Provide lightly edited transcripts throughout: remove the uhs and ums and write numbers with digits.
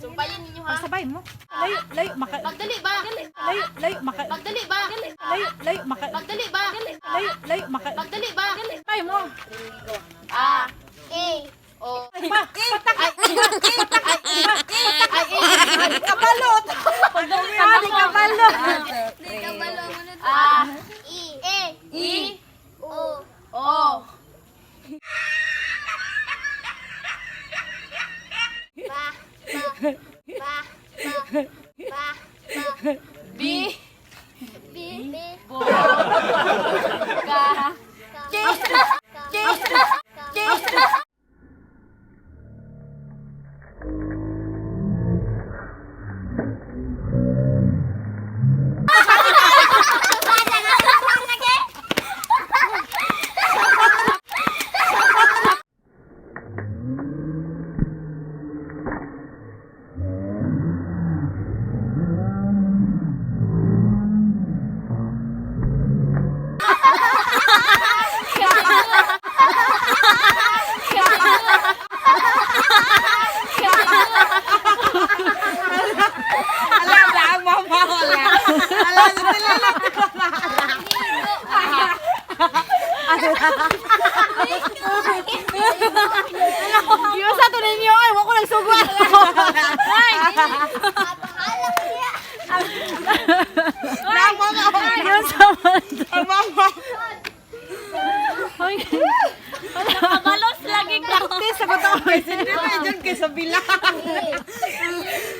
Sumpayin ninyo ha. Pagsabay mo. Layo, layo, maka. Pagdali ba? Layo, layo, maka. Pagdali ba? Layo, layo, maka. Pagdali ba? Layo, layo, maka. Pagdali ba? Sabay mo. A E O Pa, patak. Ay Ay E Kabalot. Pagdali kabalot. A E E E O O B B B Bo Ka K. K. K. Alam na ang mama wala. Alam na sila lang. Yung sa to ninyo ay wa ko nagsugod. Na ang mama. Yung sa Ang mama. Nakabalos lagi ko. Practice sa ko. Hindi pa dyan kay sa bilang.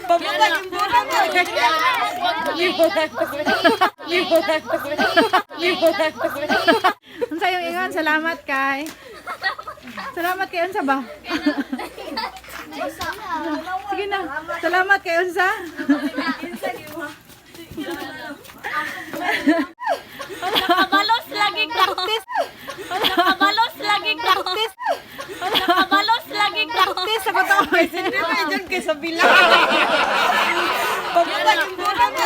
Papunta yung bulan mo. Unsa yung ingon? Salamat kay. Salamat kay unsa ba? Sige na. Salamat kay unsa. Nakabalos lagi ko. Practice. Nakabalos lagi ko. Practice. Nakabalos lagi ko. Practice sa ko. Hindi pa dyan kay sa bilang. Papunta yung bulan mo.